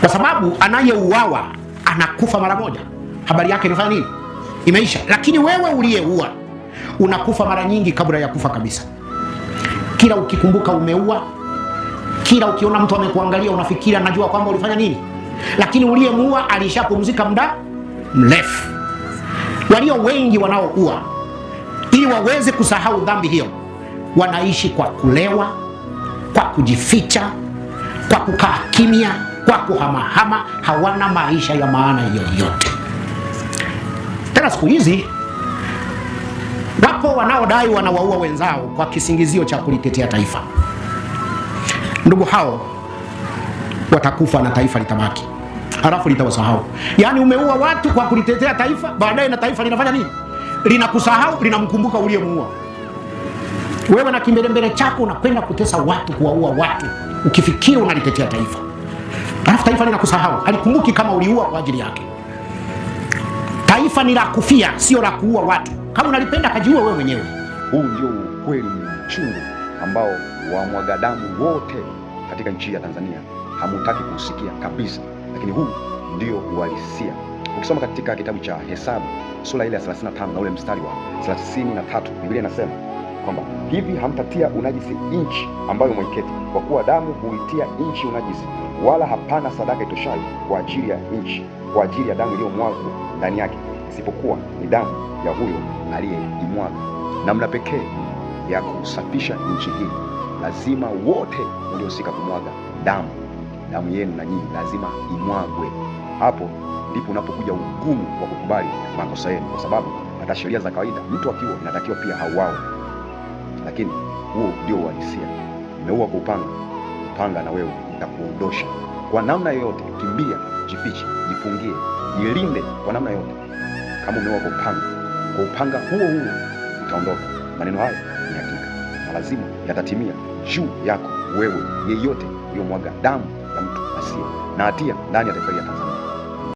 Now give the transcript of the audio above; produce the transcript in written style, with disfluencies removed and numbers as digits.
Kwa sababu anayeuawa anakufa mara moja, habari yake inafanya nini? Imeisha. Lakini wewe uliyeua unakufa mara nyingi kabla ya kufa kabisa. Kila ukikumbuka umeua, kila ukiona mtu amekuangalia unafikiri anajua kwamba ulifanya nini, lakini uliyemuua alishapumzika muda mrefu. Walio wengi wanaoua ili waweze kusahau dhambi hiyo, wanaishi kwa kulewa, kwa kujificha, kwa kukaa kimya, kwa kuhamahama. Hawana maisha ya maana yoyote. Tena siku hizi wapo wanaodai wanawaua wenzao kwa kisingizio cha kulitetea taifa. Ndugu hao watakufa na taifa litabaki, halafu litawasahau. Yaani umeua watu kwa kulitetea taifa, baadaye na taifa linafanya nini? Linakusahau, linamkumbuka uliyemuua. Wewe na kimbelembele chako unakwenda kutesa watu, kuwaua watu, ukifikiri unalitetea taifa, halafu taifa linakusahau, halikumbuki kama uliua kwa ajili yake. Taifa ni la kufia, sio la kuua watu. Kama unalipenda kajiua wewe mwenyewe. Huu ndio ukweli mchungu ambao wamwaga damu wote katika nchi ya Tanzania hamutaki kusikia kabisa, lakini huu ndio uhalisia. Ukisoma katika kitabu cha Hesabu sura ile ya 35 na ule mstari wa 33, Biblia inasema kwamba hivi hamtatia unajisi nchi ambayo mwaiketi, kwa kuwa damu huitia nchi unajisi, wala hapana sadaka itoshayo kwa ajili ya nchi, kwa ajili ya damu iliyomwagwa ndani yake, isipokuwa ni damu ya huyo aliyeimwaga. Namna pekee ya kusafisha nchi hii, lazima wote mliohusika kumwaga damu, damu yenu na nyinyi lazima imwagwe. Hapo ndipo unapokuja ugumu wa kukubali makosa yenu, kwa sababu hata sheria za kawaida mtu akiua inatakiwa pia auawe, lakini huo ndio uhalisia. Umeua kwa upanga, upanga na wewe utakuondosha kwa namna yoyote. Kimbia, jifiche, jifungie, jilinde kwa namna yoyote. Kama umeua kwa upanga, kwa upanga huo huo utaondoka. Maneno haya ni hakika na lazima yatatimia juu yako wewe, yeyote uliyomwaga damu ya mtu asiye na hatia ndani ya taifa hili la Tanzania.